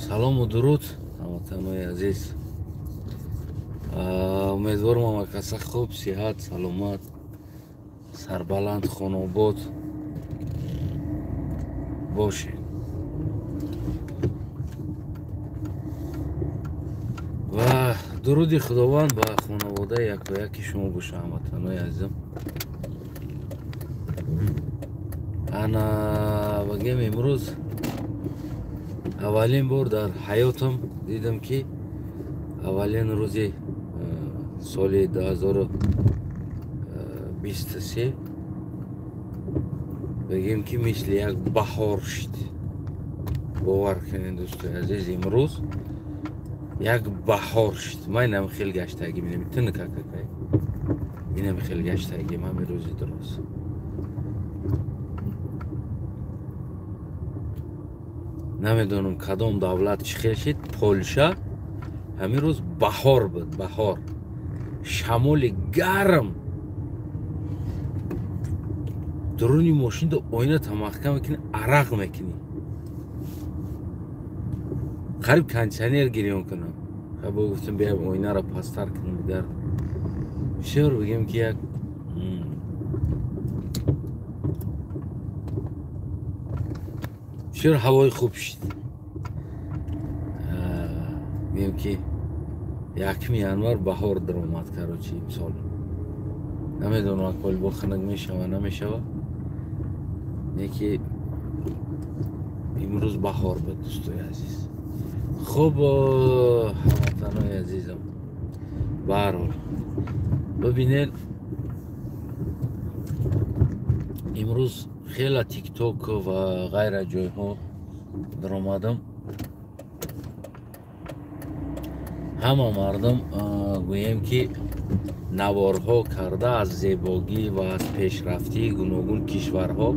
Салому дуруд, ҳамватанои азиз. Умедворам ҳама каса хуб, сиҳат, саломат, сарбаланд, хонобод бошед. Ва дуруди Худованд ба хонаводаи якояки шумо боша, ҳамватанои азизам. Ана багем, имрӯз аввалин бор дар ҳаётам дидам, ки аввалин рӯзи соли 2023 бигем, ки мисли як баҳор шуд. Бовар кунед, дӯстои азиз, имрӯз як баҳор шуд. Ман инам хел гаштагӣ минам, тинкакакай, инам хел гаштагӣ ҳами рӯзи дуруст. Намедонам, кадом давлат чӣ хел шид. Полша ҳамин рӯз баҳор буд, баҳор, шамоли гарм, дуруни мошинда оината маҳкам мекунӣ, арақ мекунӣ, қариб кондитсионер гирён кунам. Бо гуфтам, биям оинаро пасттар кунам. Дигар бисёр бигем, ки як бисёр ҳавои хуб шид. Бигем, ки 1 январ баҳор даромад, короче, имсол. Намедонам, аквали бо хунук мешава, намешава, неки имрӯз баҳор буд, дӯстои азиз. Хуб, ҳамватанои азизам, баҳарҳол бибинед, имрӯз хела Тикток ва ғайра ҷойҳо даромадам, ҳама мардум гӯем, ки наворҳо карда аз зебогӣ ва аз пешрафтии гуногун кишварҳо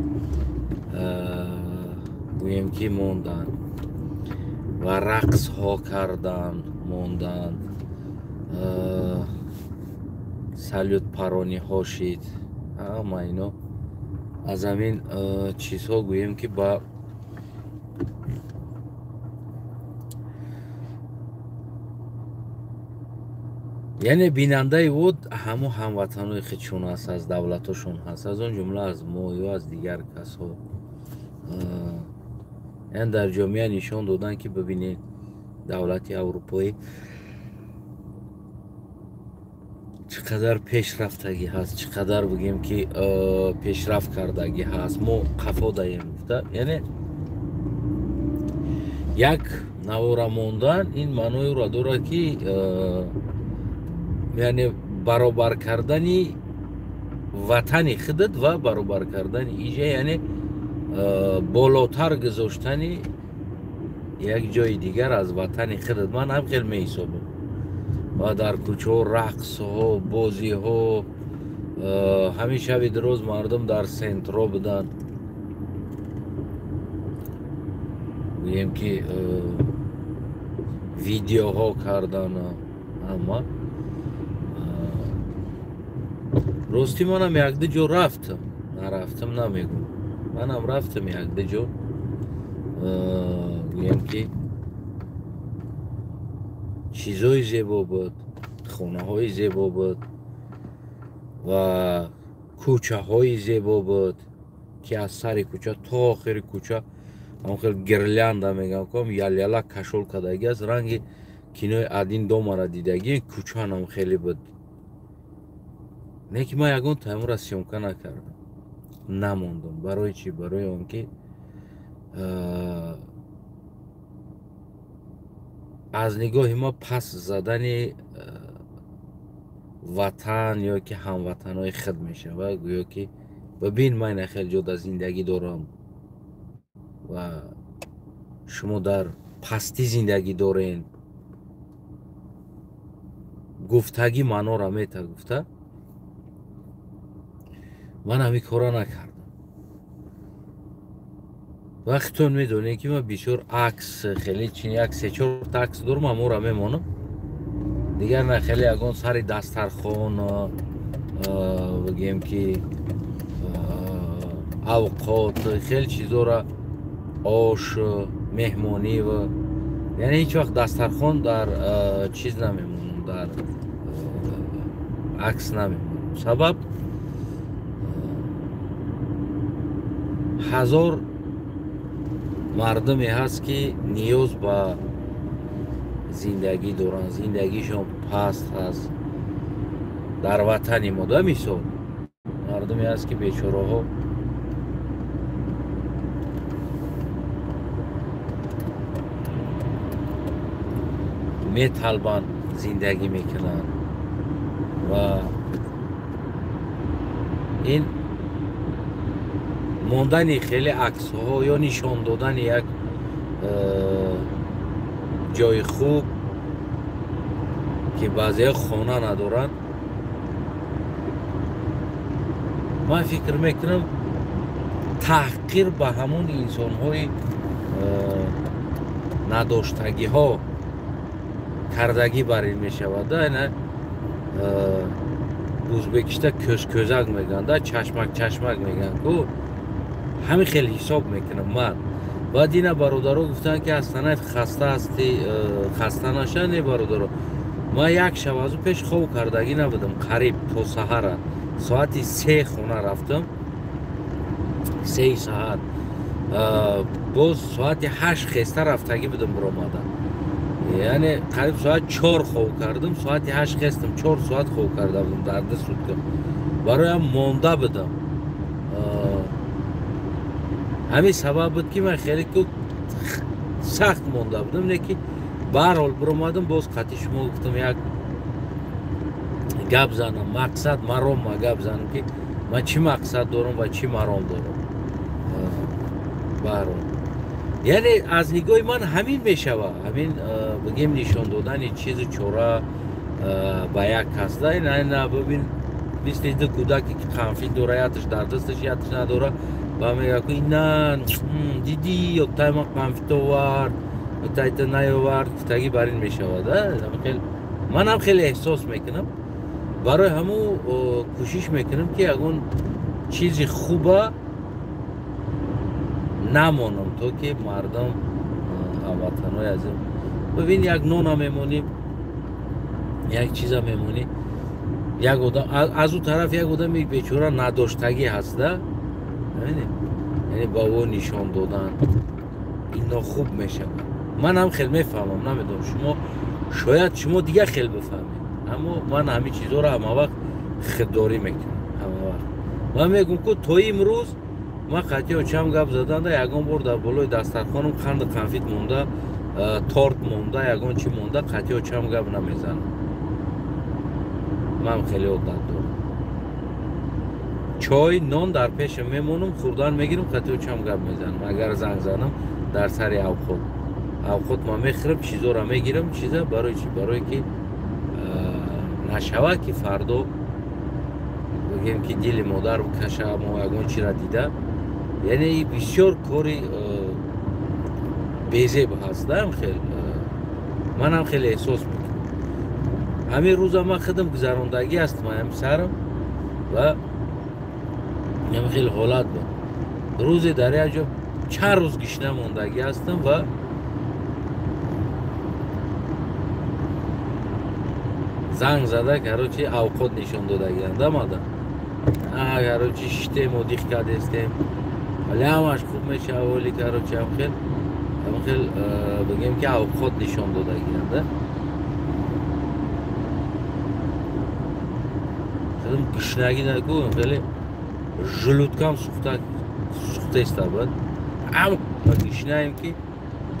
гӯем, ки монданд ва рақсҳо кардан монданд, салютпарониҳо шид. Ҳама ино аз ҳамин чизҳо гӯем, ки ба яъне бинандаи ӯ ҳамо ҳамватанои худшон аст, аз давлатошон ҳаст, аз он ҷумла аз мо ё аз дигар касҳо. Яъне дар ҷомеа нишон доданд, ки бибинед, давлати аврупоӣ чӣ қадар пешрафтагӣ ҳаст, чӣ қадар бигем, ки пешрафт кардагӣ ҳаст, мо қафо даем гуфта. Яъне як навора мондан ин маънои ӯро дорад, ки яъне баробар кардани ватани худат ва баробар кардани иҷа, яъне болотар гузоштани як ҷои дигар аз ватани худат. Ман ҳам хел меҳисобам. Ва дар кӯчаҳо рақсҳо, бозиҳо, ҳамин шаби дурӯз мардум дар центро буданд, гӯем, ки видеоҳо кардан ҳама. Ростӣ, манам якду ҷо рафтам, нарафтам намегӯм, манам рафтам якду ҷо, гӯем, ки чизҳои зебо буд, хонаҳои зебо буд ва кӯчаҳои зебо буд, ки аз сари кӯча то охири кӯча ҳамон хел гирлянда мегӯям, ком ял-яла кашол кардагӣ аст, ранги кинои «Один дома»-ра дидагӣ, кӯчаанам хеле буд. Не ки ман ягон таймура съёмка накардам, намондам. Барои чӣ? Барои он ки аз нигоҳи ма пас задани ватан ё ки ҳамватанҳои худ мешавад, гӯё ки бибин, ман ина хел ҷода зиндагӣ дорам ва шумо дар пастӣ зиндагӣ дорен гуфтагӣ маънора мета гуфта, ман ҳамин кора накардам. Вақтон медонед, ки ман бисёр акс хеле чин, як се-чорта акс дорам, ҳамонро мемонам, дигар на. Хеле ягон сари дастархон, бигем, ки авқот, хеле чизора, ош, меҳмонӣ ва Яъне ҳеҷ вақт дастархон дар чиз намемонам, дар акс намемонам. Сабаб ҳазор мардуме ҳаст, ки ниёз ба зиндагӣ доранд, зиндагишон паст ҳаст дар ватани мо. Да мисол мардуме ҳаст, ки бечораҳо металбанд, зиндагӣ мекунанд ва ин мондани хеле аксҳо ё нишон додани як ҷои хуб, ки баъзеҳо хона надоранд, ман фикр мекунам таҳқир ба ҳамон инсонҳои надоштагиҳо кардагӣ бар ин мешавад. Ина ӯзбекишта кӯзкӯзак мегӯянд, чашмак чашмак мегӯянд, ку ҳамин хел ҳисоб мекунам ман. Баъд ина бародаро гуфтанд, ки Астанаев хаста ҳасти, хаста наша. Не бародаро, ман як шаб аз ӯ пеш хоб кардагӣ набудам, қариб то саҳара. Соати 3 хона рафтам, 3 саҳар. Боз соати 8 хеста рафтагӣ будам, биромадам. Яъне қариб соат 4 хоб кардам, соати 8 хестам, 4 соат хоб карда будам дар 2 сутка. Бароям монда будам. Ҳамин сабаб буд, ки ман хеле сахт монда будам, не ки баҳрҳол биромадам, боз қатъи шумо гуфтам як гап занам, мақсад маром ма гап занам, ки ман чӣ мақсад дорам ва чӣ маром дорам. Баҳрҳол яъне аз нигоҳи ман ҳамин мешавад, ҳамин бигем нишон додани чизу чора ба як кас. На бибин, мисли ду кӯдаке ки қанфит дора, яташ дар дасташ, яташ надора, ва мегӯяд ки на дидӣ, ётай ман қанфит овард, ётайта наёвард, гуфтагӣ бар ин мешавад. Манам хеле эҳсос мекунам, барои ҳамун кӯшиш мекунам, ки ягон чизи хуба намонам, то ки мардум ҳамватанҳои азим бибин, як нона мемонӣ, як чиза мемонӣ, як одам аз ӯ тараф як одами бечора надоштагӣ ҳаста, яъне ба ӯ нишон додан ино хуб мешавад. Ман ҳам хел мефаҳмам, намедонам шумо, шояд шумо дигар хел бифаҳмед, аммо ман ҳамин чизҳоро ҳама вақт худдорӣ мекунам. Ҳама вақт ман мегӯм, ку то имрӯз ман қатъи очам гап заданда ягон бор дар болои дастархонам қанду қанфит монда, торт монда, ягон чӣ монда, қатъи очам гап намезанам. Ман хеле одат дорам. Чой, нон дар пешам мемонам, хӯрдан мегирам, қатъи очам гап мезанам. Агар занг занам дар сари авқот, авқот ман мехӯрам, чизоро мегирам, чиза барои чӣ? Барое ки нашавад, ки фардо бигем, ки дили модар каша, мо ягон чиро дида. Яъне бисёр кори безеб ҳаст, хел манам хеле эҳсос мекунам. Ҳамин рӯза ман худам гузарондагӣ ҳастам, ҳамин сарам ва ҳамин хел ҳолат буд. Рӯзе дар як ҷо чанд рӯз гишна мондагӣ ҳастам ва занг зада, короче, авқот нишон додагианд мада. Короче, шиштем, одих кардестем, вале ҳамаш хуб мешавад, вале короче ҳамхел бигем, ки авқот нишон додагианд. Худам гушнагӣ наку, хеле желудкам сухтеста буд. Ам гушнаем, ки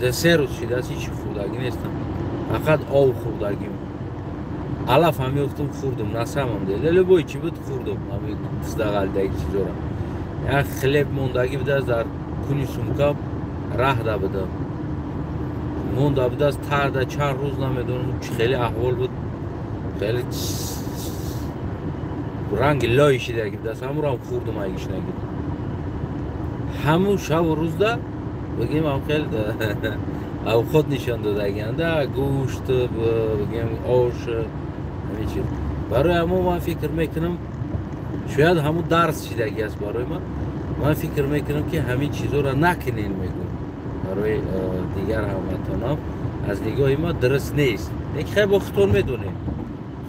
2-3 рӯз шидааст, ҳеҷ хӯрдагӣ нестам, фақат об хӯрдагим. Алаф ҳам ёфтум, хӯрдум, насамам дел, любой чӣ буд хӯрдум, ҳамин дағалдаги чизора. Як хлеб мондагӣ будааст дар куни сумкам, раҳда будам, монда будааст тарда чанд рӯз, намедонам чӣ хеле аҳвол буд, хеле ранги лой шидаги будааст, ҳамурам хӯрдум. Ай гишнагӣ ҳамун шабу рӯзда бигем ҳам хел авқот нишон додагианда, гӯшт бигем, ош, ҳамин чиз. Барои ҳамон ман фикр мекунам, шояд ҳамун дарс шидагӣ аст барои ман. Ман фикр мекунам, ки ҳамин чизҳоро накунен, мегӯм барои дигар ҳамватанам. Аз нигоҳи ма дуруст нест. Лекин хай бо хитон медонем,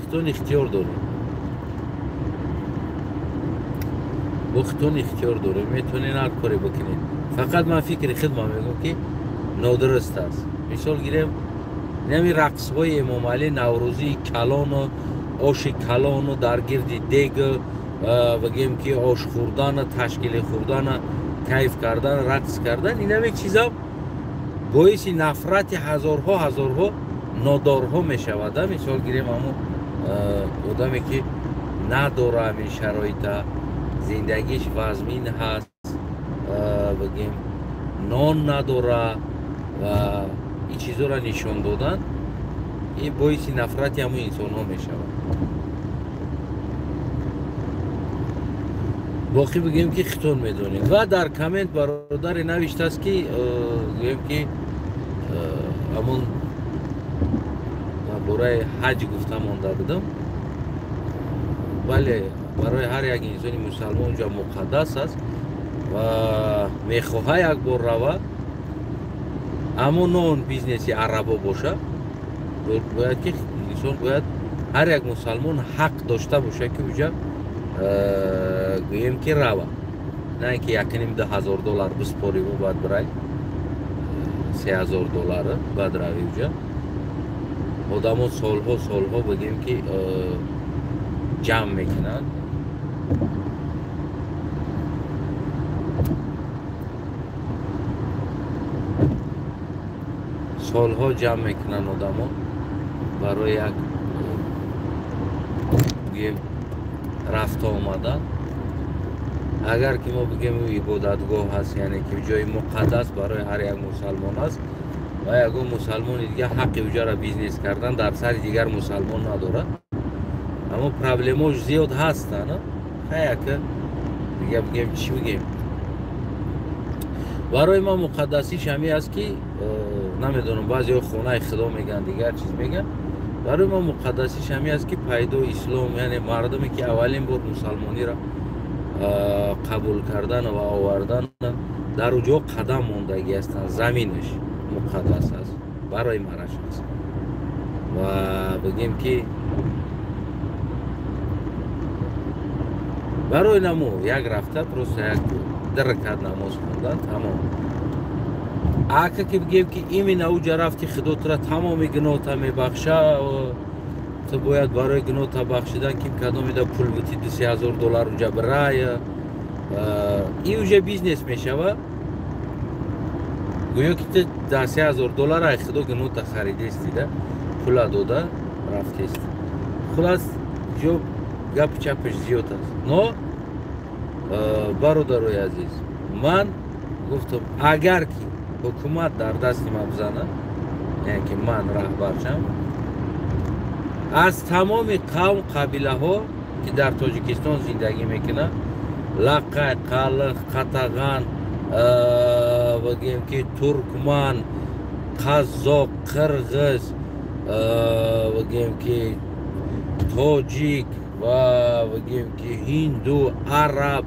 хитон ихтиёр дорем, бо хитон ихтиёр дорем, метавонед ҳар коре бикунед. Фақат ман фикри хидмат мегӯям, ки нодуруст аст. Мисол гирем, нами рақсҳои Эмомалӣ, наврӯзии калону оши калону дар гирди дег, бигем ки ош хӯрдану ташкили хӯрдану кайф кардан, рақс кардан, инаме чиза боиси нафрати ҳазорҳо ҳазорҳо нодорҳо мешавад. Мисол гирем, ҳамун одаме ки надора ҳамин шароита, зиндагиш вазмин ҳаст, бигем нон надора ва ин чизоро нишон додан, ин боиси нафрати ҳамун инсонҳо мешавад. Боқӣ бигем ки хитон медонем. Ва дар коммент бародаре навиштааст, ки гӯем ки ҳамон бораи ҳаҷ гуфта монда будам. Бале, барои ҳар як инсони мусалмон ҷо муқаддас аст ва мехоҳа як бор рава, аммо на он бизнеси арабо боша. Бояд ки инсон, бояд ҳар як мусалмон ҳақ дошта боша, ки уҷа гӯем ки рава, на ин ки 1,5 ду ҳазор доллар биспориву баъд бирай, 3000 доллар баъд рави. Уҷа одамо солҳо солҳо бигем ки ҷамъ мекунанд. Солҳо ҷамъ мекунанд одамо барои як гӯем рафта омадан. Агар ки мо бигем ибодатгоҳ ҳаст, яъне ки ҷои муқаддас барои ҳар як мусалмон аст ва ягон мусалмони дигар ҳаққи уҷара бизнес кардан дар сари дигар мусалмон надорад. Аммо проблемош зиёд ҳастанд. Хаяка дига бигем, чӣ бигем, барои ман муқаддасиш ҳамин аст, ки намедонам, баъзеҳо хонаи худо мегӯянд, дигар чиз мегӯянд. Барои ман муқаддасиш ҳамин аст, ки пайдо ислом, яъне мардуме ки аввалин бор мусалмониро қабул кардан ва овардан, дар уҷо қадам мондагӣ ҳастанд, заминаш муқаддас аст барои мараш аст. Ва бигем ки барои намо як рафта просто як ду ракат намоз хондан, тамом. Ака ки бигем ки именно уҷа рафти, худо тура тамоми гуноҳта мебахша, ту бояд барои гуноҳта бахшидан ким кадомида пул бити, 2-3 ҳазор доллар уҷа бирая, ин уже бизнес мешава. Гӯё ки ту дар 3000 доллар ай худо гуноҳта харидестида, пула дода рафтест. Хулас, ҷо гапи чапаш зиёд аст. Но бародарои азиз, ман гуфтам, агар ки ҳукумат дар дасти ман бизанад, яъне ки ман раҳбар шам, аз тамоми қавм қабилаҳо ки дар Тоҷикистон зиндагӣ мекунанд, лақай, қалиқ, қатаған, бигем ки туркман, қазоқ, қирғиз, бигем ки тоҷик ва бигем ки ҳинду, араб,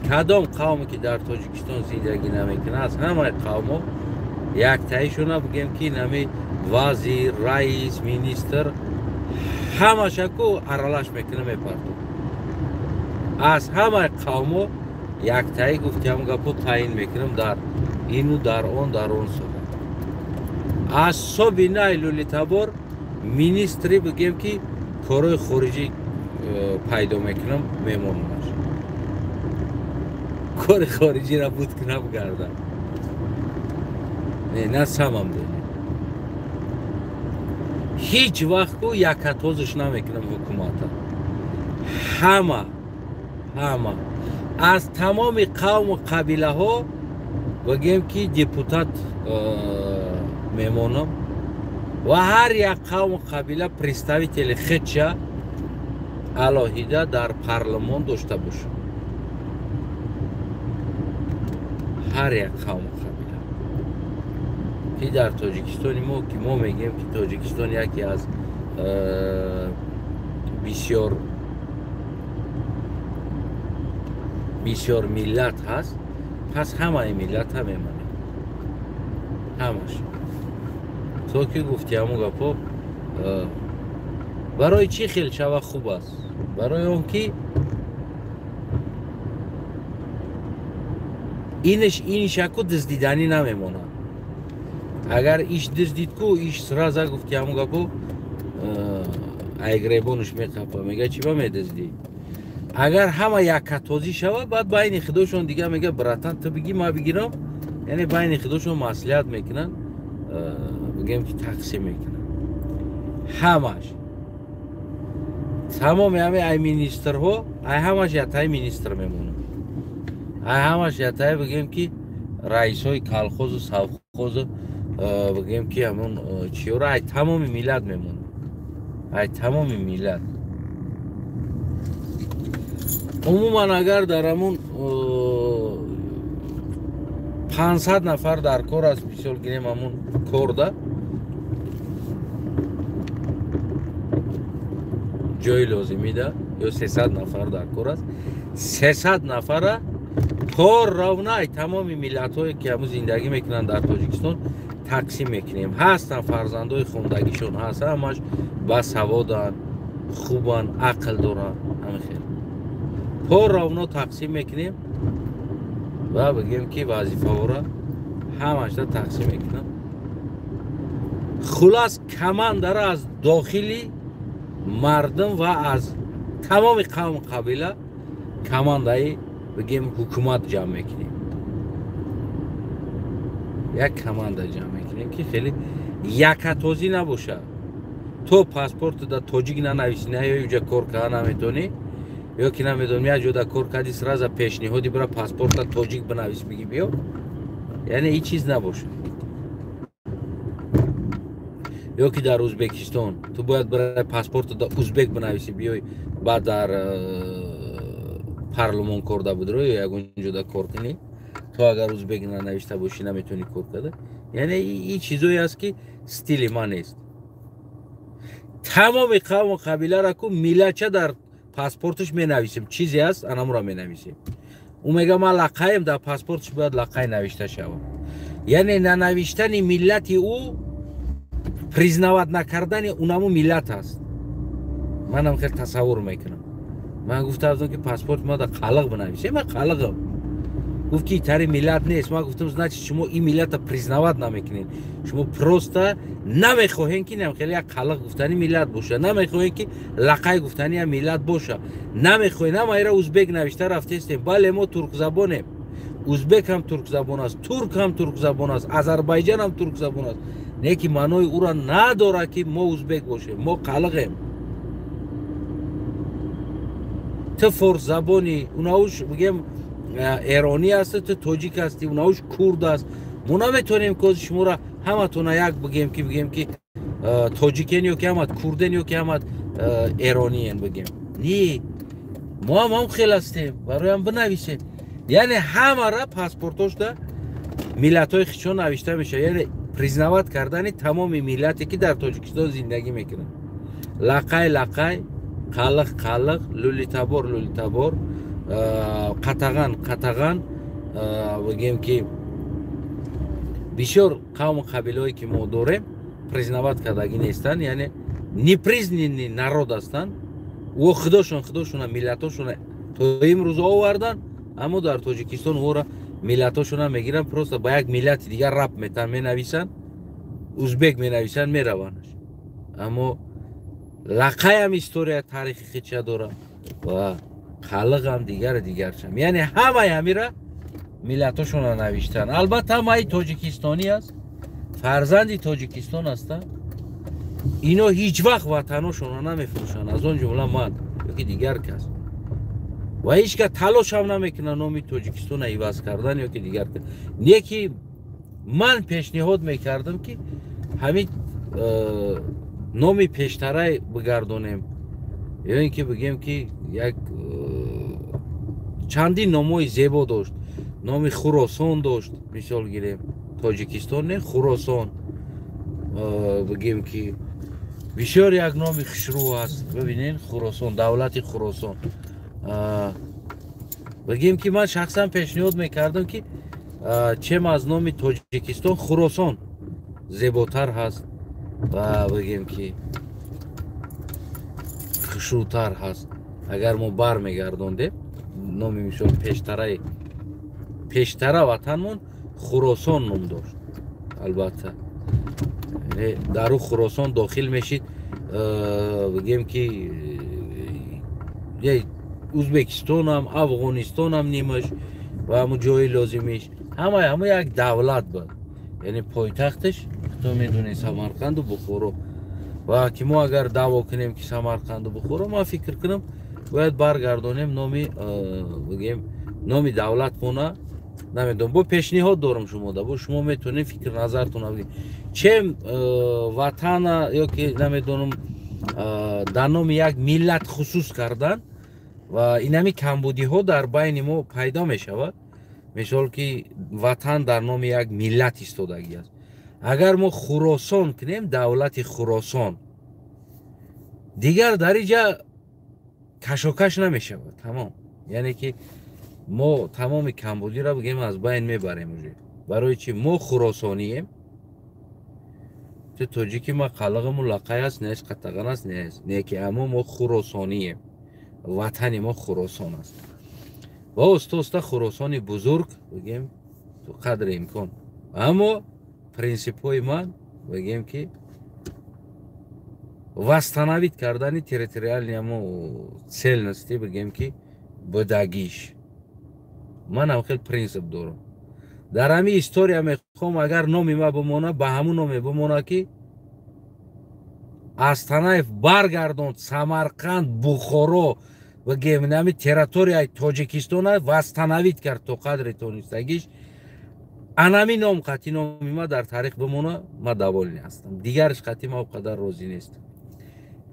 кадом қавме ки дар Тоҷикистон зиндагӣ намекунад, аз ҳамаи қавмҳо яктаишона бигем ки нами вазир, раис, министр, ҳамашаку аралаш мекуна, мепартод. Аз ҳамаи қавмҳо яктаи гуфти ҳам гапо таъин мекунам дар ину дар он соҳа. Аз ҳисоби най лӯлитабор министри бигем ки корҳои хориҷӣ пайдо мекунам, мемонамаш, кори хориҷиро буд кунам, гардам. Не, на самом деле, ҳеҷ вақт ку якатозиш намекунам ҳукумата. Ҳама, ҳама аз тамоми қавму қабилаҳо бигем ки депутат мемонам ва ҳар як қавму қабила представители худша алоҳида дар парлумон дошта бошад. Ҳар як қавму қабила ки дар Тоҷикистони мо, ки мо мегӯем ки Тоҷикистон яке аз бисёр бисёр миллат ҳаст, пас ҳамаи миллатҳа мемонем, ҳамаш. То ки гуфти ҳамун гапо барои чӣ хел шава хуб аст? Барои он ки инш иншаку дуздиданӣ намемонад. Агар иш дуздид ку, иш сразу гуфти ҳамун гапо айгребонаш меқапа, мега чӣ ба медуздӣ? Агар ҳама яккатозӣ шавад, баъд байни худошон дига мега братан ту бигӣ ма бигирам, яъне байни худошон маслиҳат мекунанд, бигем ки тақсим мекунанд. Ҳамаш тамоми ҳами ай министрҳо, ай ҳамаш ятаи министр мемонад, ай ҳамаш ятаи бигем ки раисҳои колхозу совхозу бигем ки ҳамон чиёра ай тамоми миллат мемонад, ай тамоми миллат. Умуман агар дар ҳамон 500 нафар дар кор аст, мисол гирем ҳамон корда ҷои лозимида ё 300 нафар дар кор аст, 300 нафара кор равна ай тамоми миллатҳое ки ҳамун зиндагӣ мекунанд дар Тоҷикистон тақсим мекунем. Ҳастанд фарзандои хондагишон ҳаст, ҳамаш басаводанд, хубанд, ақл доранд, ҳамин хел пор равно тақсим мекунем ва бигем ки вазифаҳоро ҳамашда тақсим мекунам. Хулас командара аз дохили мардум ва аз тамоми қавм қабила командаи бигем ҳукумат ҷамъ мекунем, як команда ҷамъ мекунем ки хеле якатозӣ набошад. То паспортда тоҷик нанависӣ, на ё уҷа кор карда наметонӣ, ё ки намедонам як ҷода кор кардӣ, сразу пешниҳоди бира паспорта тоҷик бинавис, биги биё, яъне ҳеҷ чиз набошад. Ё ки дар Ӯзбекистон ту бояд бира паспортда узбек бинависӣ, биёй баъд дар парлумон корда будро ё ягон ҷода кор кунӣ, то агар узбек нанавишта бошӣ наметавонӣ кор карда. Яъне ин чизое аст ки стили ман нест. Тамоми қавму қабиларо ку миллатча дар паспорташ менависем, чизе аст анамуро менависем. Ӯ мега ман лақаем, дар паспорташ бояд лақай навишта шавад. Яъне нанавиштани миллати ӯ признават накардани унаму миллат аст. Манам хел тасаввур мекунам. Ман гуфта будам ки паспорт ма дар қалиқ бинависем, ман қалиқам. Гуфт ки тари миллат нест. Ман гуфтам значит шумо ин миллата признават намекунед, шумо просто намехоҳем ки нам хеле як қалиқ гуфтани миллат боша, намехоҳем ки лақай гуфтани як миллат боша, намехоҳем намайра узбек навишта рафтестем. Бале мо туркзабонем, узбек ҳам туркзабон аст, турк ҳам туркзабон аст, азарбайҷан ҳам туркзабон аст, не ки маънои ӯра надорад ки мо узбек бошем, мо қалиқем. Ту форсзабонӣ, унауш бигем эронӣ аст, ту тоҷик ҳастӣ, унауш курд аст. Мо наметавонем ки шуморо ҳаматона як бигем ки тоҷикен ё ки ҳамат курден ё ки ҳамат эрониен бигем. Не, мо ҳам ҳам хел ҳастем, бароям бинависем. Яъне ҳамара паспортошда миллатҳои хичон навишта мешавад, яъне признават кардани тамоми миллате ки дар Тоҷикистон зиндагӣ мекунанд. Лақай лақай, қалиқ қалиқ, лӯлитабор лӯлитабор, қатаған қатаған, бигем ки бисёр қавму қабилаҳое ки мо дорем признават кардагӣ нестанд, яъне непризнанный народ ҳастанд. Ӯ худошон худошона миллатошона то имрӯз овардан, аммо дар Тоҷикистон ӯро миллатошона мегиранд, просто ба як миллати дигар раб метан, менависанд, узбек менависанд, мераванд. Аммо лақаям история таърихи хича дорад ва қалиқам дигар дигарчам. Яъне ҳамаи ҳамира миллатошона навиштанд. Албатта ҳамаи тоҷикистонӣ аст, фарзанди тоҷикистон ҳастанд. Ино ҳеҷ вақт ватаношонро намефурӯшанд, аз он ҷумла ман ё ки дигар кас. Ва ҳеҷ кас талошам намекунад номи Тоҷикистонро иваз кардан ё ки дигар кас. Не ки ман пешниҳод мекардам ки ҳамин номи пештарай бигардонем, ё ин ки бигем ки як чандин номҳои зебо дошт. Номи Хуросон дошт, мисол гирем, Тоҷикистон не, Хуросон, бигем ки бисёр як номи хушрӯ аст. Бибинед, Хуросон, давлати Хуросон. Бигем ки ман шахсан пешниҳод мекардам ки чем аз номи Тоҷикистон Хуросон зеботар ҳаст. Ва бигем ки хушрӯтар ҳаст. Агар мо бармегардондем номи мисол пештара ватанмон Хуросон ном дошт. Албатта дар ӯ Хуросон дохил мешид, бигем ки Узбекистонам, Афғонистонам нимаш ва ҳамун ҷои лозимиш ҳама як давлат буд. Яъне пойтахташ ту медонӣ Самарқанду Бухоро. Ва ки мо агар даъво кунем ки Самарқанду Бухоро, ман фикр кунам бояд баргардонем номи, бигем, номи давлатмона. Намедонам, бо пешниҳод дорам шумода, бо шумо метавонед фикр назартона бигем. Чем ватана ё ки намедонам дар номи як миллат хусус кардан ва инами камбудиҳо дар байни мо пайдо мешавад. Мисол ки ватан дар номи як миллат истодагӣ аст. Агар мо Хуросон кунем, давлати Хуросон, дигар дар инҷа кашокаш намешавад. Тамом. Яъне ки мо тамоми камбудиро бигем аз байн мебарем уже. Барои чи мо хуросонием? Ту тоҷики ма қалағаму лақай аст, нест, қатаған аст, нест. Не ки аммо мо хуросонием. Ватани мо Хуросон аст. Ва оста-оста Хуросони бузург бигем то қадри имкон. Аммо принсипҳои ман бигем ки восстановить кардани территориальный амо цельности бигем ки будагиш. Ман ҳам хел принсип дорам. Дар ҳамин история мехоҳам агар номи ма бимона, ба ҳамун номе бимона ки Астанаев баргардонд Самарқанд, Бухоро ва гемнами территорияи Тоҷикистона восстановить кард то қадри тонистагиш. Анами ном қатъи номи ма дар таърих бимона, ма довольный ҳастам. Дигарш қатъи ма он қадар розӣ нестам.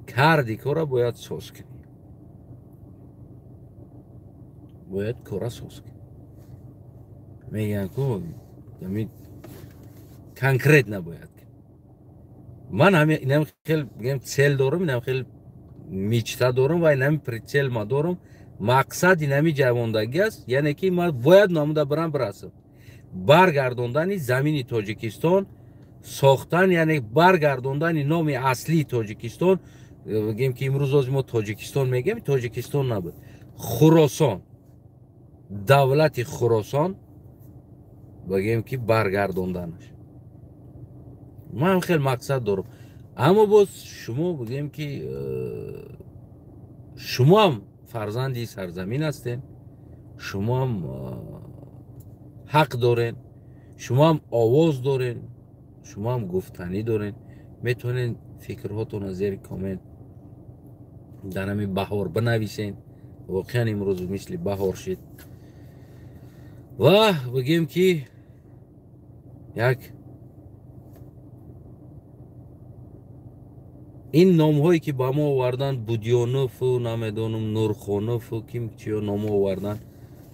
Карди кора бояд соз кунӣ. Бояд кора соз кунӣ. Мегӯянд ку ами конкретно бояд. Ман ҳами инам хел бигем цель дорам, инам хел мечта дорам ва инами прицел ма дорам. Мақсад инами ҷавондагӣ аст, яъне ки ман бояд намуда барам бирасам. Баргардондани замини Тоҷикистон, сохтан, яъне баргардондани номи аслии Тоҷикистон, бигем ки имрӯз ози мо Тоҷикистон мегӯем, Тоҷикистон набуд. Хуросон, давлати Хуросон бигем ки баргардонданаш. Ман хел мақсад дорам. Аммо боз шумо бигем ки шумо ҳам фарзанди сарзамин ҳастед, шумо ҳам ҳақ доред, шумо ҳам овоз доред, шумо ҳам гуфтанӣ доред. Метавонед фикрҳотонро зери коммент дар ҳамин баҳор бинависед. Воқеан имрӯз мисли баҳор шид. Ва бигем ки як ин номҳое ки ба мо оварданд, Будёнову намедонам Нурхонову ким чиё номҳо оварданд,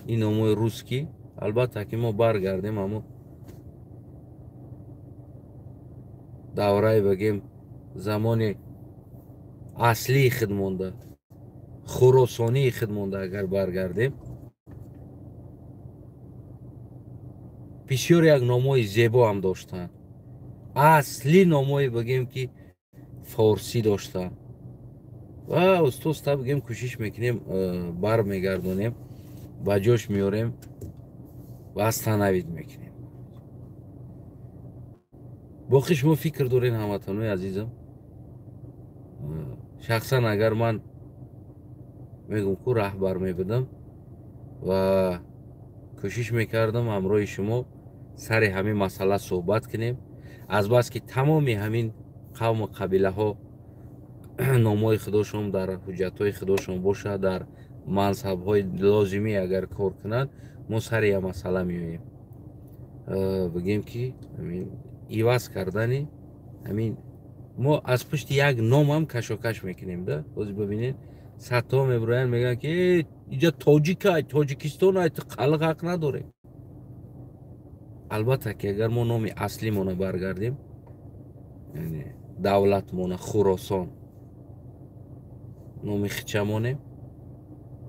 ин номҳои русский, албатта ки мо баргардем аммо давраи бигем замони аслии худ монда, хуросонии худ монда агар баргардем, бисёр як номҳои зебо ҳам доштанд. Асли номҳое бигем ки форсӣ доштанд. Ва оста-оста бигем кӯшиш мекунем, бармегардонем, ба ҷош меорем ва восстановить мекунем. Боқӣ шумо фикр доред, ҳамватанои азизам. Шахсан агар ман мегӯм ку раҳбар мебудам ва кӯшиш мекардам ҳамроҳи шумо сари ҳамин масъала суҳбат кунем, азбаски тамоми ҳамин қавму қабилаҳо номҳои худошон дар ҳуҷҷатҳои худошон бошад, дар мансабҳои лозимӣ агар кор кунанд, мо сари як масъала меоем. Бигем ки иваз кардани ҳамин мо аз пушти як номам кашокаш мекунем да. Ҳозир бибинед, садҳо мебироянд, мегӯянд ки инҷа тоҷикай, Тоҷикистонай, ту қалиқ ҳақ надорем. Албатта ки агар мо номи аслимона баргардем, яъне давлатмона Хуросон номи хича монем,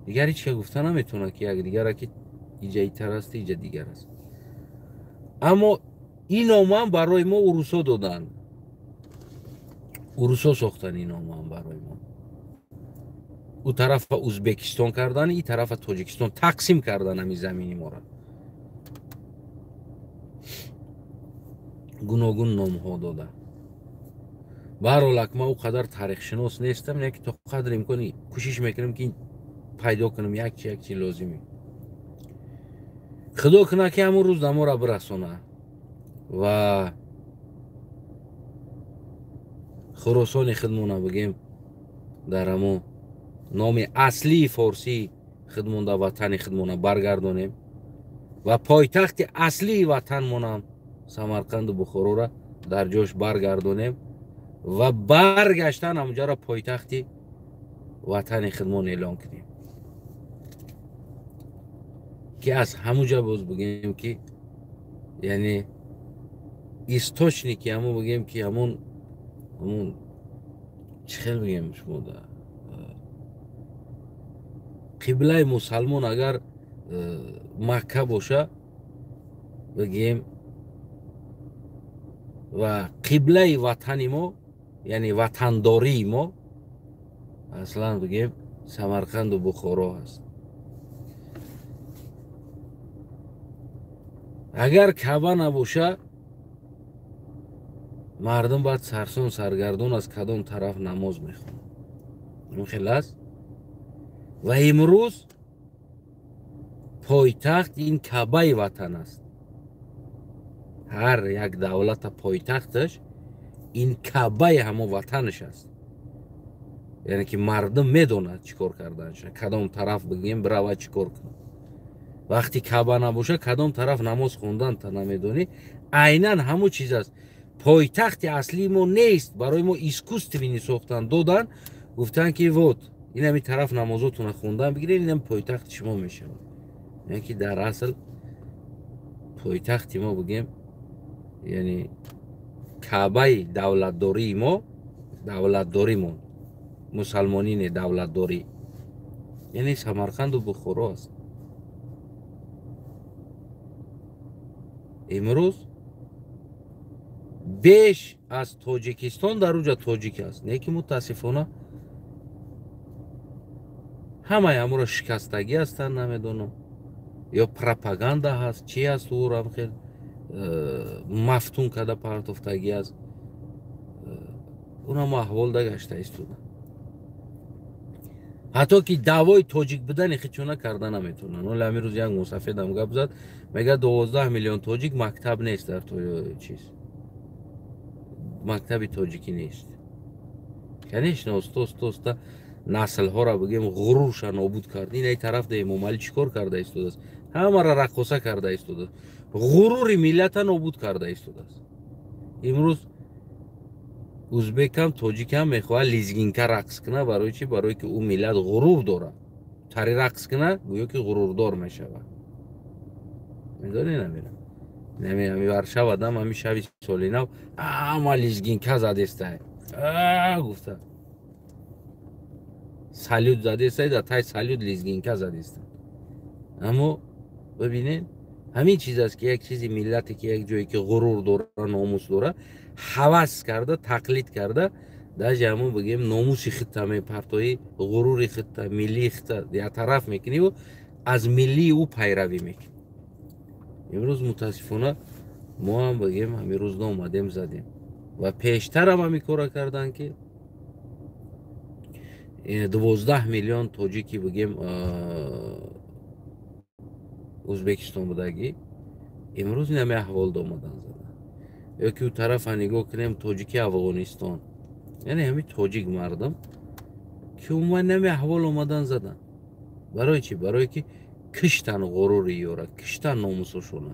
дигар ҳеч ка гуфта наметавонад ки якдигара ки иҷа итар аст, иҷа дигар аст. Аммо ин номам барои мо урусҳо доданд. Урусо сохтан ин номам барои мо. У тарафа Узбекистон кардан, и тарафа Тоҷикистон тақсим кардан ҳами замини моро. Гуногун номҳо дода. Баҳрҳол, ак ман ӯ қадар таърихшинос нестам, не ки то қадри имкони кӯшиш мекунам, ки пайдо кунам як чи, як чи лозимӣ. Худо кунад, ки ҳамун рӯз дамора бирасона ва Хуросони худмона бигем, дар ҳамун номи аслии форсии худмон дар ватани худмона баргардонем ва пойтахти аслии ватанмонам Самарқанду Бухороро дар ҷош баргардонем ва баргаштан ҳамунҷаро пойтахти ватани худмон эълон кунем, ки аз ҳамунҷа боз бигем, ки яъне источники ҳамун бигем, ки ҳамун чӣ хел бигем, шумо қиблаи мусалмон агар Макка боша бигем, ва қиблаи ватани мо, яъне ватандории мо аслан бигем Самарқанду Бухоро ҳаст. Агар Каъба набоша, мардум баъд сарсон саргардон аз кадом тараф намоз мехонад. Ин хел аст. Ва имрӯз пойтахт ин Каъбаи ватан аст. Ҳар як давлата пойтахташ ин Каъбаи ҳамон ватанаш аст. Яъне ки мардум медонад чӣ кор карданша, кадом тараф бигем бирава чӣ кор кунад. Вақти Каъба набоша, кадом тараф намоз хондан та намедонӣ. Айнан ҳамон чиз аст. Пойтахти аслии мо нест, барои мо искусственни сохтан додан, гуфтан ки вот ин ҳами тараф намозотона хондан бигиред, инам пойтахти шумо мешавад. Яъне ки дар асл пойтахти мо бигем, яъне Каъбаи давлатдории мо, давлатдоримон мусалмонӣ не, давлатдорӣ, яъне Самарқанду Бухоро аст. Имрӯз беш аз Тоҷикистон дар уҷа тоҷик аст, не ки мутаассифона ҳамаи ҳамуро шикастагӣ ҳастанд, намедонам, ё пропаганда ҳаст, чи ҳаст, ӯрам хел мафтун карда партофтагӣ аст. Унамо аҳвол дагашта истода. Ҳатто ки даъвои тоҷик будани хичона карда наметавонанд. Оли ҳамин рӯз як мусафедам гап зад, мегӯяд 12 миллион тоҷик мактаб нест дар чиз, мактаби тоҷикӣ нест. Конечно, оста оста оста наслҳоро бигем ғурурша нобуд кард. Ин ай тараф да Эмомалӣ чӣ кор карда истодааст? Ҳамаро раққоса карда истодааст, ғурури миллата нобуд карда истодааст. Имрӯз узбекам тоҷикам мехоҳад лизгинка рақс кунад. Барои чӣ? Барое ки ӯ миллат ғурур дорад. Тари рақс кунад, гӯё ки ғурурдор мешавад. Медонӣ, намера ами Варшава дам ами шави соли нав ама лизгинка задестай, гуфта салют задестай, дар тай салют лизгинка задестай. Аммо бибинед, ҳамин чиз аст, ки як чизи миллате, ки як ҷое ки ғурур дора, номус дора, ҳавас карда, тақлид карда, даже ҳамон бигем номуси худта мепартоӣ, ғурури худта, миллии худта як тараф мекуниву аз миллии ӯ пайравӣ мекунӣ. Имрӯз мутаассифона мо ҳам бигем ҳамин рӯз омадем задем ва пештарам ҳамин кора кардан, ки 12 миллион тоҷики бигем Узбекистон будагӣ, имрӯз ин ҳами аҳвол омадан задан. Ё ки ӯ тарафа нигоҳ кунем, тоҷики Афғонистон, яъне ҳами тоҷик мардум ки умуман ҳами аҳвол омадан задан. Барои чӣ? Барое ки киштан ғурури ёра, киштан номусошона.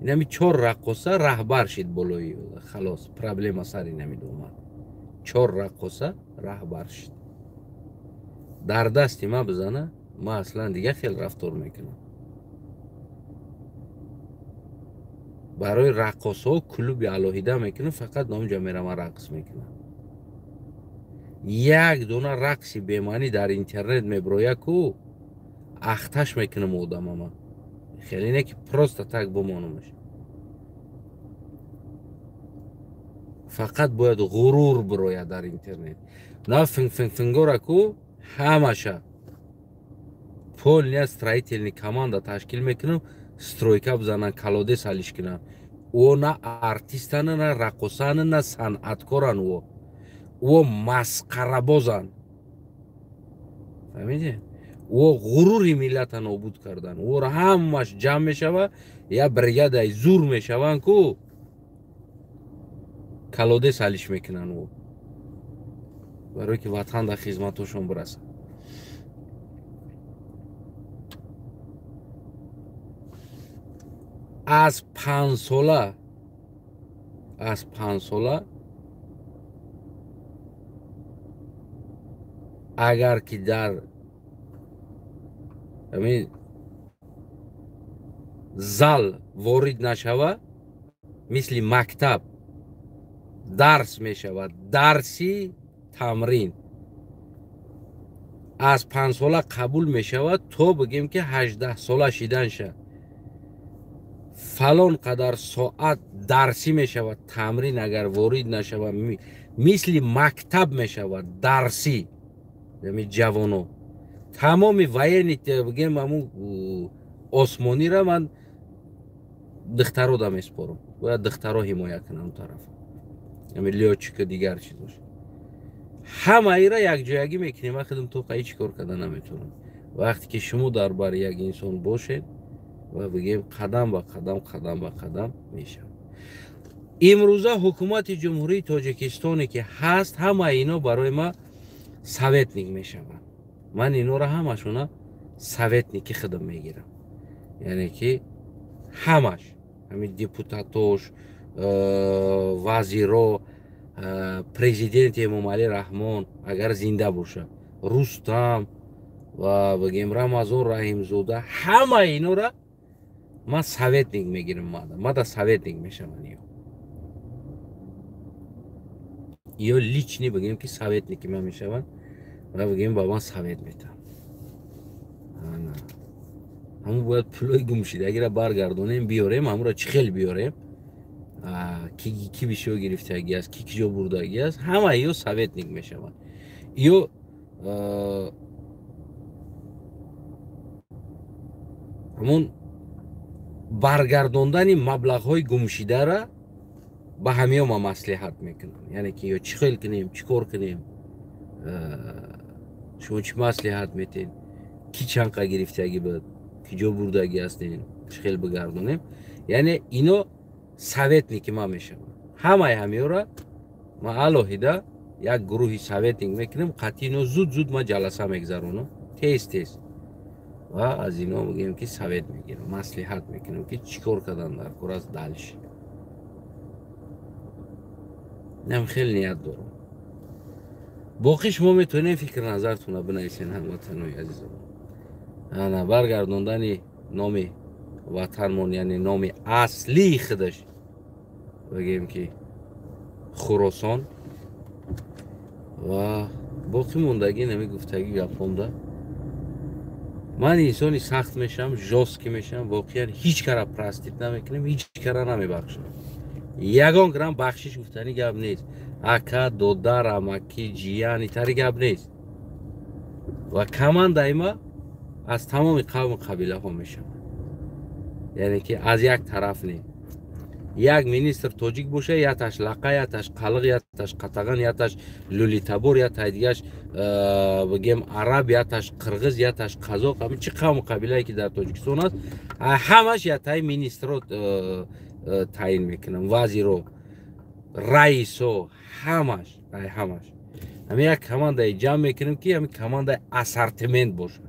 Ин ҳами чор раққоса раҳбар шид болои ёра, халос, проблема сари ин омад. Чор раққоса раҳбар шид. Дар дасти ма бизана, ма аслан дига хел рафтор мекунам. Барои раққосҳо клуби алоҳида мекунам, фақат номҷа меравам рақс мекунам. Як дона рақси бемаънӣ дар интернет меброя ку, ахташ мекунам одамама. Хеле не ки просто так бимонамаш. Фақат бояд ғурур бирояд дар интернет. На финг-финг-фингора ку ҳамаша полная строительный команда ташкил мекунам, стройка бизанан, колодец алиш кунан. О на артистана, на раққосана, на санъаткоран, о масқарабозан. Фаҳмидед? О ғурури миллата нобуд кардан. Ора ҳамаш ҷамъ мешава, я бригадаи зур мешаванд ку колодец алиш мекунанд о. Барое ки ватан дар хизматошон бирасад. Аз 5 сола, аз 5 сола агар ки дар ҳамин зал ворид нашава, мисли мактаб дарс мешавад, дарси тамрин аз 5 сола қабул мешавад то бигем ки 18 сола шидан ша. Фалон қадар соат дарсӣ мешавад, тамрин агар ворид нашавад, мисли мактаб мешавад дарсӣ. Ами ҷавоно тамоми военный бигем ҳамун осмонира ман духтаро да меспорам. Бояд духтаро ҳимоя кунанд он тарафа. Ами лётчика дигар чиз бошад. Ҳамаира якҷоягӣ мекунем. Ман худам то ҳеҷ кор карда наметавонам. Вақте ки шумо дар бари як инсон бошед ва бигем қадам ба қадам, қадам ба қадам мешавад. Имрӯза ҳукумати Ҷумҳурии Тоҷикистоне ки ҳаст, ҳамаи ино барои ма советник мешаванд. Ман инора ҳамашона советники худам мегирам. Яъне ки ҳамаш, ҳамин депутатош, вазиро, президенти Эмомалӣ Раҳмон агар зинда бошад, Рустам ва бигем Рамазон Раҳимзода, ҳамаи инора ман советник мегирам. Мада советник мешаванд ё. Ё личный бигем ки советники ман мешаванд ва бигем ба ман совет метаҳанд. Ҳамун бояд пулои гумшидагиро баргардонем, биёрем, ҳамуро чӣ хел биёрем, ки бишо гирифтагӣ аст, ки киҷо бурдагӣ аст, ҳама ё советник мешаванд. Ё ҳамун баргардондани маблағҳои гумшидара ба ҳамиё ма маслиҳат мекунам. Яъне ки ё чӣ хел кунем, чӣ кор кунем, шумо чӣ маслиҳат метед, ки чанқа гирифтагӣ буд, киҷо бурдагӣ ҳастем, чӣ хел бигардонем. Яъне ино советники ман мешаванд. Ҳамаи ҳамиёра ман алоҳида як гурӯҳи советник мекунем, қатъи ино зуд-зуд ман ҷаласа мегзаронам, тез-тез. Ва аз ино мегӯем ки совет мегирам, маслиҳат мекунам ки чӣ кор кардан дар кор аст дальше. Инам хеле ният дорам. Боқӣ шумо метавонед фикр назартонро бинависед, ҳамватанои азизам. Ана баргардондани номи ватанмон, яъне номи аслии худаш бигем ки Хуросон ва боқӣ мондагӣ нами гуфтагӣ гапонда. Ман инсони сахт мешавам, жёсткий мешавам, воқеан ҳеҷ кара простить намекунам, ҳеҷ кара намебахшам. Ягон грамм бахшиш гуфтани гап нест. Ака, додар, амакӣ, ҷиян итари гап нест. Ва командаи ма аз тамоми қавму қабилаҳо мешавад. Яъне ки аз як тараф не. Як министр тоҷик боша, яташ лақа, яташ қалиқ, яташ қатаған, яташ лӯлитабор, ятай дигаш бигем араб, яташ қирғиз, яташ қазоқ, ҳамин чӣ қавму қабилае ки дар Тоҷикистон аст, ҳамаш ятаи министро таъин мекунам, вазиро, раисо, ҳамаш, ҳамаш. Ҳамин як командае ҷамъ мекунем ки ҳамин командаи ассортимент бошад.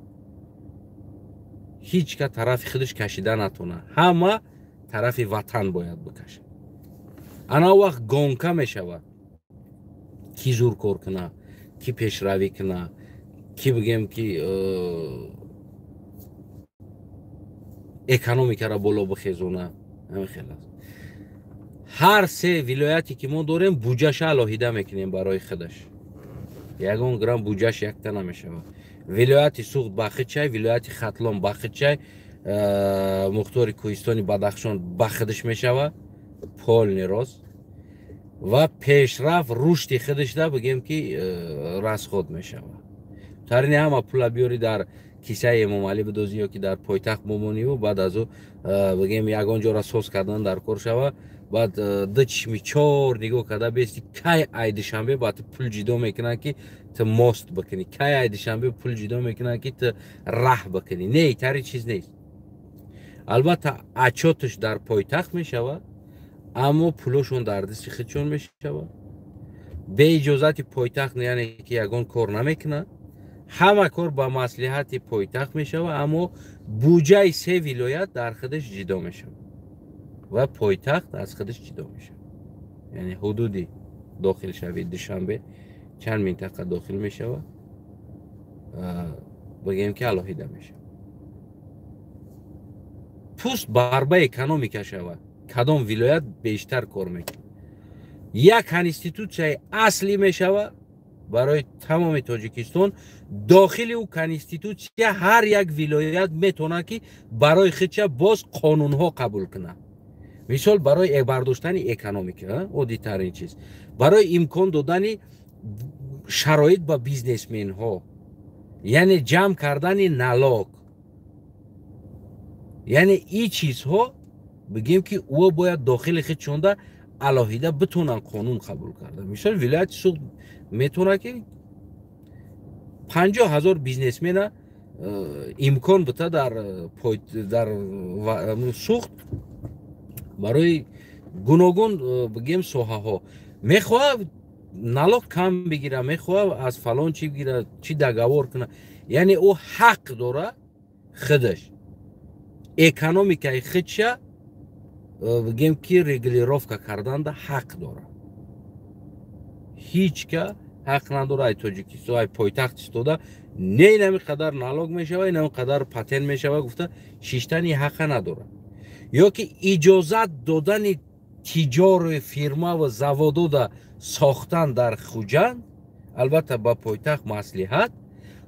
Ҳеҷ ка тарафи худаш кашида натонад. Ҳама тарафи ватан бояд бикашад. Ана вақт гонка мешавад. Ки зур кор кунад, ки пешравӣ кунад, ки бигем ки экономикаро боло бихезонад. Ҳамин хел аст. Ҳар се вилояте ки мо дорем, буҷаша алоҳида мекунем барои худаш. Ягон грамм буҷаш якта намешавад. Вилояти Суғд ба худчай, вилояти Хатлон ба худчай, мухтори кӯҳистони Бадахшон ба худаш мешавад, полный рост. Ва пешрафт, рушди худашда, бигем ки, расход мешавад. Тарини ҳама пула биёри, дар кисаи Эмомалӣ бидозӣ ё ки дар пойтахт бомониву баъд аз ӯ, бигем, ягон ҷора соз кардан дар кор шава, баъд ду чишми чор нигоҳ карда бести, кай ай Душанбе ба ту пул ҷидо мекунанд, ки ту мост бикунӣ, кай ай Душанбе пул ҷидо мекунанд, ки ту раҳ бикунӣ. Не, тари чиз нест. Албатта, отчёт аш дар пойтахт мешавад, аммо пулошон дар дасти худшон мешавад. Бе иҷозати пойтахт, яъне ки, ягон кор намекунад. Ҳама кор ба маслиҳати пойтахт мешавад, аммо буҷаи се вилоят дар худаш ҷидо мешавад ва пойтахт аз худаш ҷидо мешавад. Яъне ҳудуди дохилшавии Душанбе чанд минтақа дохил мешавад, бигем ки, алоҳида мешавад. Пусть борьба экономика шавад, кадом вилоят бештар кор мекунад. Як конститутсияи аслӣ мешавад барои тамоми Тоҷикистон. Дохили ӯ конститутсия ҳар як вилоят метавонад, ки барои худша боз қонунҳо қабул кунад. Мисол, барои бардоштани экономика, оддитарин чиз, барои имкон додани шароит ба бизнесменҳо, яъне ҷамъ кардани налог, яъне ин чизҳо, бигем ки, ӯ бояд дохили худшонда алоҳида битонанд қонун қабул карда. Мисол, вилояти Суғд метавонад, ки 50 000 бизнесмена имкон бита дар Суғд барои гуногун, бигем, соҳаҳо. Мехоҳад, налог кам бигира, мехоҳад, аз фалон чи бигира, чи договор куна. Яъне ӯ ҳақ дора худаш экономикаи худша, бигем ки, регулировка карданда ҳақ дорад. Ҳеҷ ка ҳақ надорад ай Тоҷикистон, ай пойтахт истода, не, инами қадар налог мешава, инами қадар патент мешава гуфта шиштани ҳақа надорад. Ё ки иҷозат додани тиҷору фирмаву заводода сохтан дар Хуҷанд, албатта, ба пойтахт маслиҳат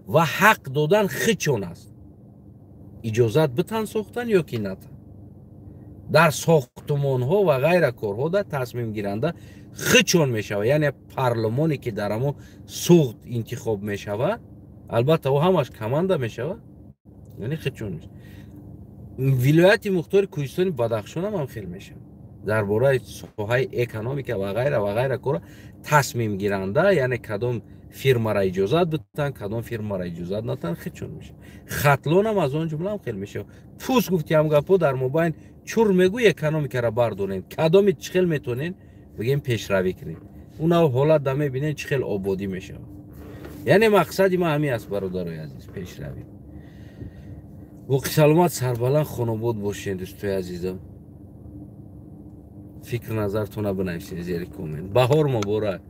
ва ҳақ додан хичон аст, иҷозат битан сохтан ё ки натан. Дар сохтумонҳо ва ғайра корҳо да тасмимгиранда хичон мешавад, яъне парлумоне, ки дар ҳамо Суғд интихоб мешавад. Албатта, ӯ ҳамаш команда мешавад, яъне хичон. Вилояти мухтори Кӯҳистони Бадахшонам ҳам хел мешавад. Дар бораи соҳаи экономика ва ғайра ва ғайра кора тасмимгиранда, яъне кадом фирмара иҷозат битан, кадом фирмара иҷозат натан, хичон мешавад. Хатлонам аз он ҷумлаам хел мешавад. Пус гуфтиам гапо дар мобайн чур мегӯй, экономикара бардорем, кадоми чӣ хел метонен, бигем, пешравӣ кунем. Унав ҳолат да мебинем, чӣ хел ободӣ мешавад. Яъне мақсади ман ҳамин аст, бародарои азиз, пешравӣ. Боқи саломат, сарбаланд, хонобод бошед, дӯстои азизам. Фикр назартона бинависед зери коммент. Баҳор муборак.